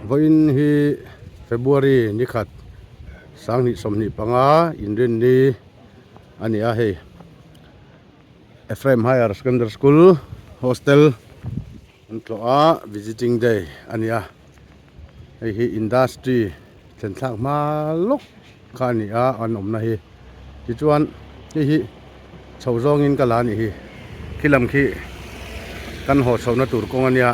Vawiin hi February ni khat 2025 inrinni a ni a hei Ephraim Higher Secondary School hostel an tlawh a visiting day a ni a hei hi industry thlen thlak hma lawk kha a ni a an awmna hi tichuan hei hi chho zawngin ka la a nih hi khi lam khi kan haw chhohna tur kawng a nia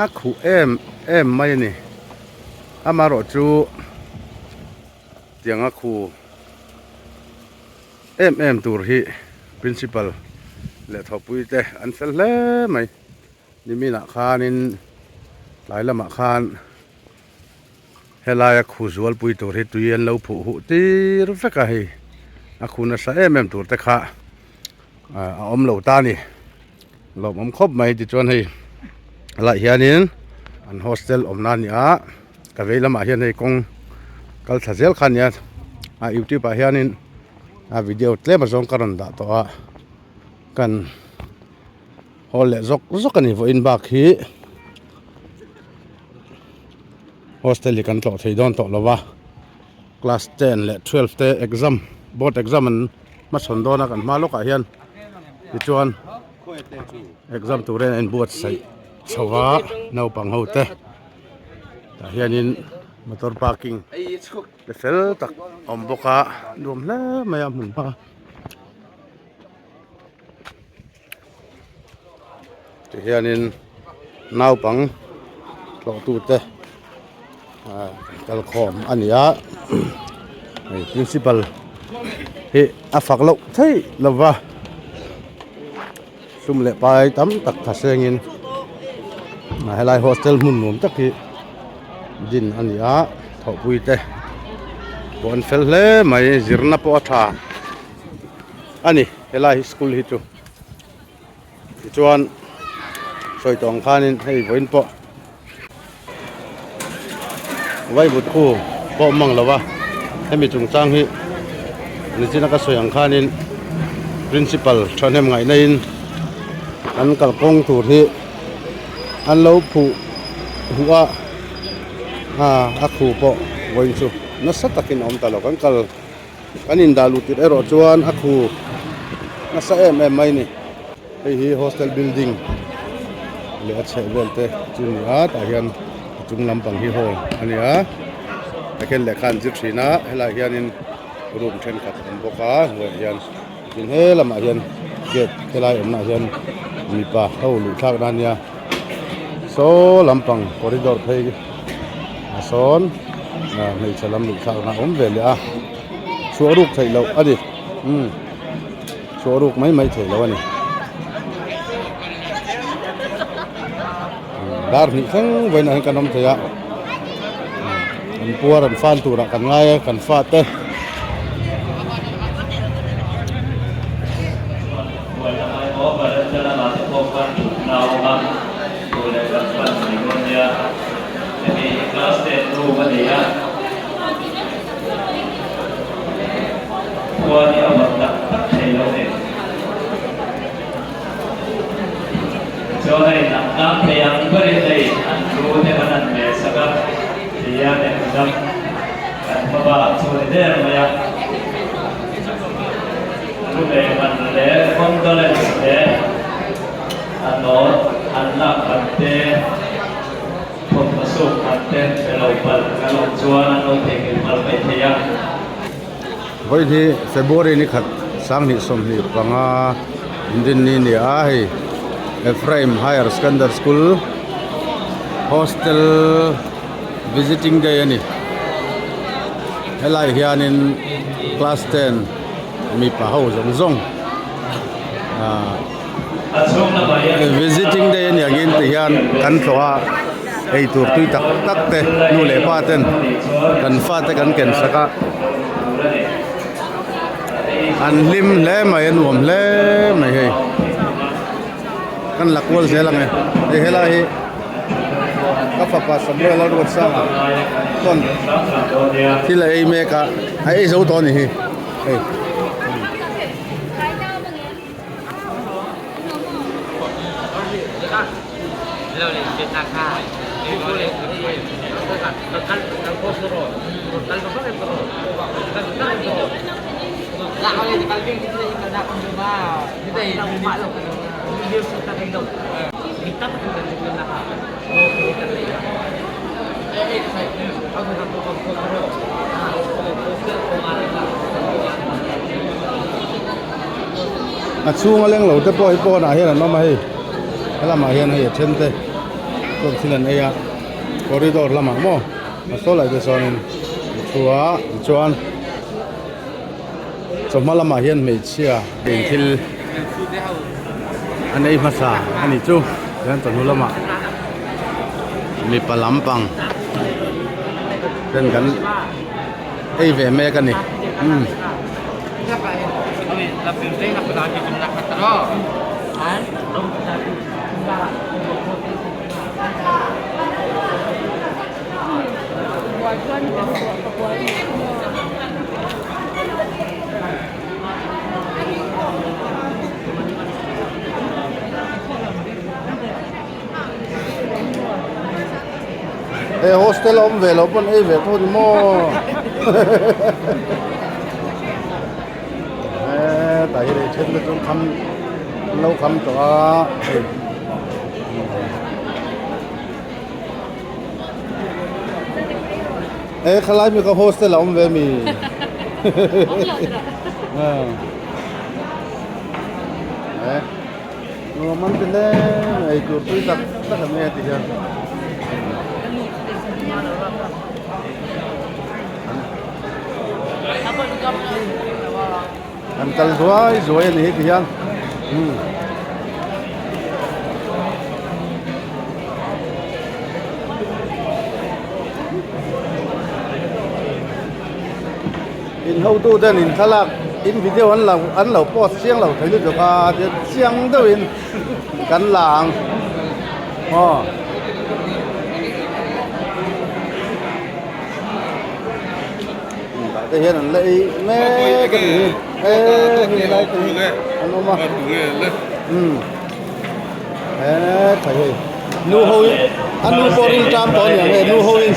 a khuh em em mai a ni amaherawh chu tiang a khu em em tur hi principal leh thawhpui te an fel hle mai niminah khanin tlai lamah khan. Helaia khu zualpui tur hi tui an lo phuh huh tir vek a hei a khu nasa em em tur te kha a awm lo ta a ni lawmawm khawp mai tichuan hei helaiah hianin an hostel awmna a ni a ka vei lamah hian hei kawng kal thla zel kha a ni a a youtube ah hianin a video tlem azawng ka rawn dah tawh a kan. Hawl leh zawk zawk a ni vawiin bak hi hostel hi kan tlawh thei dawn tawh lo va class ten leh twelve te exam board exam an hmachhawn dawn a kan hma lawkah hian tichuan exam turin a inbuatsaih chho va naupang ho te tah hianin motor parking te fel tak a awm bawk a nuam hle mai a hmun hma. Tihianin naupang tlawhtute ah kalkhawm a ni a hei principal hi a fak loh theih lo va sum leh pai tam tak tha sengin ah helai hostel hmun nuam tak hi din a ni a thawhpui te pawh an fel hle mai zirna pawh a tha a ni helai hi school hi chu tichuan sawi tawh ang khanin hei vawiin pawh vaivut khu pawh mang lo va hemi chungchang hi nichina ka sawi ang khanin principal thahnem ngaihna in an kalkawng tur hi an lo phuh huh a a khu pawh vawiin chu nasa takin a awm ta lo kan kal. Kan indah luh tirh erawh chuan a khu nasa em em mai a ni. Hei hi hostel building leh a chheh vel te chu a ni a tah hian a chung lampang hi hall a ni a tah khian lehkha an zir thin a helaiah hianin room thenkhat a awm bawk a hnuaiah hian tin he lamah hian gate helai awmnaah hian mipa ho luh thlak na a nia saw lampang corridor phei a sawn hmeichhe lam luh thlak na a awm ve leh a chhuah ruk theih loh a ni umm chhuah ruk mai mai theih loh a ni dar hnih thleng vawiinah hian kan awm thei a an puar an fan turah kan ngai a kan fa te. A note an lak man te, thawmhnaw suk man te pe lo palh kan awm chuan an lo theihnghilh palh mai thei a. Vawiin hi February ni khat 2025 inrinni ni a hei Ephraim Higher Secondary School Hostel Visiting Day a ni. Helai hianin class ten mipa ho zawng zawng ah visiting day a nih angin ti hian kan tlawh a eitur tui tak tak te nu leh pa ten kan fate kan ken sak a an hlim hle mai a nuam hle mai hei kan la kual zel ang e hei helai hi ka fapa Samuel a ruat sang a chuan thil a ei mek a a ei zo tawh a ni hi hei. A chhunga leng lo te pawh hi pawnah hian an awm a hei helamah hian hei a then te chuan thil an ei a corridor lamah maw a saw lai te sawnin an thu a tichuan chawhma lamah hian hmeichhia in thil an ei hmasa a nih chu tichuan chawhnu lamah mipa lampang ten kan ei ve mek a ni umm. He hostel a awm ve loh pawn ei ve tho ni maw hetah hian ei then te chu kham an lo kham tawh a hei. E khalai mi ka hostel a awm ve mi nuam an ti hle mai ei tur tui tak tak an ei a ti hian an kal zuai zuai a ni hi ti hian umm. In hotu ten in thlalak in video an lo an lo post chiang lo thei lutuk a tichuan chiang deuhin kan la ang aw. Tah te hian an la ei mek a ni hi he hei lai te hi an awm a umm he khai hei nu ho in a nu pawh rin tan tawh a niang e nu ho in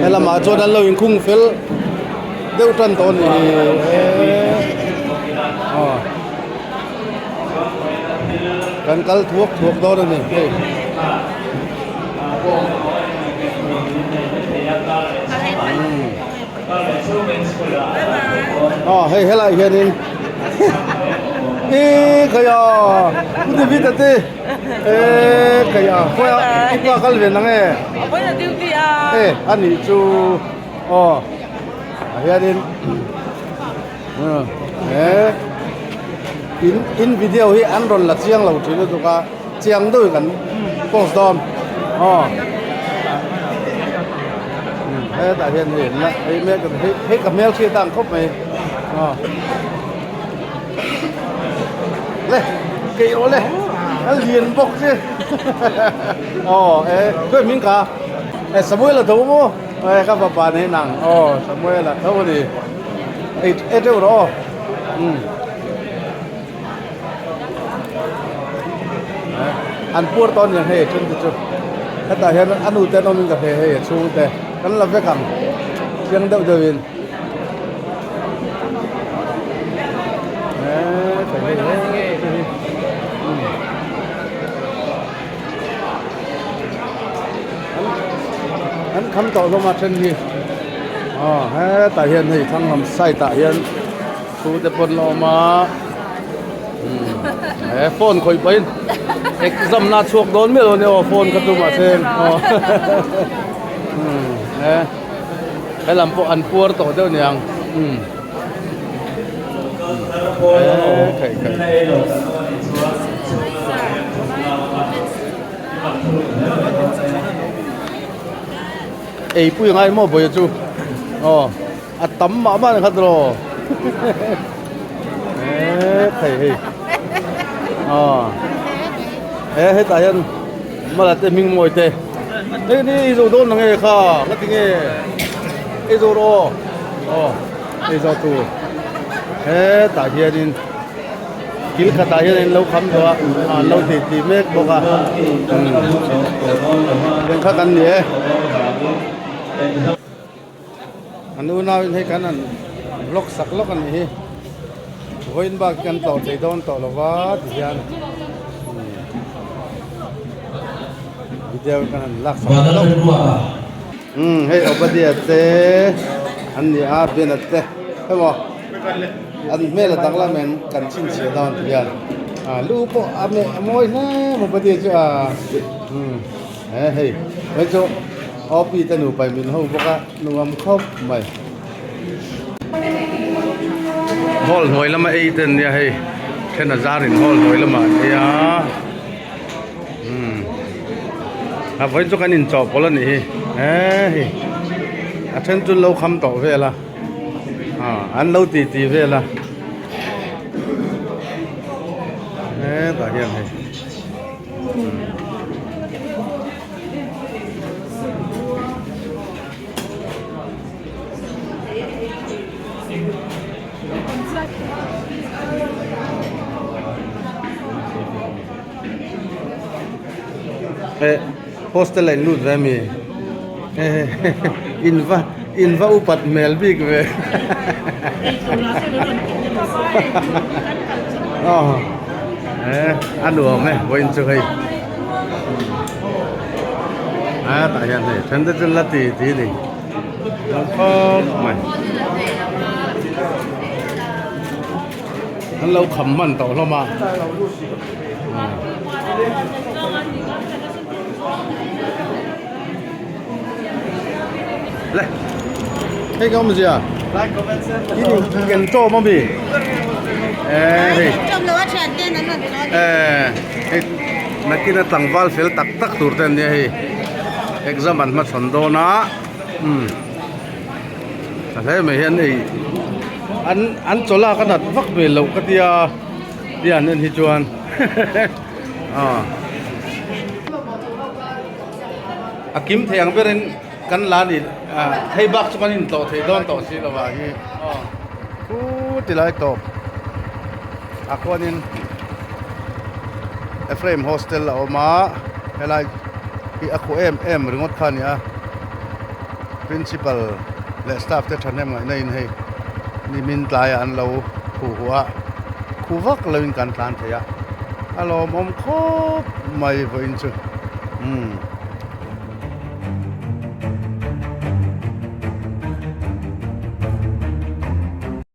he lamah chuan an lo inkhung fel deuh tan tawh a ni he aw. Kan kal thuak thuak dawn a ni hei. Aw hei helai hianin ih khawi a pu David a te eh khawi a khawi a i pa kal ve nang e eh a nih chu aw ah hianin. He in in video hi an rawn la chiang lo thin lutuk a chiang deuhin kan post dawn aw hetah hian hei an la hei mek hei hei ka hmel hriat ang khawp mai aw le keih rawh le a lian bawk che aw e khawi hming ka e Samuel a tho maw e ka fapa nei nang aw Samuel a tho a ni. Ei ei teuh rawh aw umm an puar tawh aniang hei a then te chu hetah hian a nu te an awmin ka hre hei a chhung te kan la vek ang chiang deuh deuhin an kham tawh hlawm a then hi aw hetah hian hei thlang lam side ah hian thu te pawn la awm a umm he phone khawih pahin exam na chhuak dawn miah lo a nia aw phone kha chu mahse aw umm he helam pawh an puar tawh deuh aniang umm he khaih khaih. Ei pui ngai maw bawia chu aw a tam mah mah khat rawh e thei hei aw he hetah hian mala te hming mawi te hei ni ei zo dawn ang e kha nga ti nge ei zo rawh aw ei zo tur hetah hianin. Kil khatah hian an lo kham tawh a, an lo tih tih mek bawk a, engkhat an ni e. An unauin hei kan han vlog sak lawk a nih hi, vawiin bak hi kan tlawh thei dawn tawh lo va ti hian video kan han lak sak lawk. Umm hei Obadia te an ni a, Bena te emaw. An hmel a danglam em kan chhinchhiah dawn ti hian ah lu pawh a meh a mawi hle bawk a ti chu a umm he hei hei chu OP te nupa in min ho bawk a nuam khawp mai. Hall hnuai lama ei te an nia hei then a zar in hall hnuai lamah an ei a umm a vawiin chu kan inchawhpawlh a nih hi he hei a then chu an lo kham tawh vel a. An lo ti ti vel a hetah hian hei eh hostel a in lut ve ami. In va in va upat hmel bik ve aw he a nuam e vawiin chu hei a tah hian hei then te chu la ti ti a ni nuam khawp mai an lo kham hman tawh hlawm a. Le hei ka awmzia in in tawm ami eh hei eh hei nakin a tlangval fel tak tak tur te an nia hei exam an hmachhawn dawn a umm tha hle mai hian hei an an chaw lak a nat vak ve loh ka tia tia an en hi chuan aw. A kim thei ang berin kan la ni hei bak chu kan intlawh thei dawn tawh si lo ah hi aw khu ti lai tawp ah khuanin Ephraim hostel a awm a helai hi a khuh em em ringawt kha a ni a principal leh staff te thahnem ngaihna in hei nimin tlaiah an lo khuh huh a khuh vak loin kan tlan thei a a lawmawm khawp mai vawiin chu umm.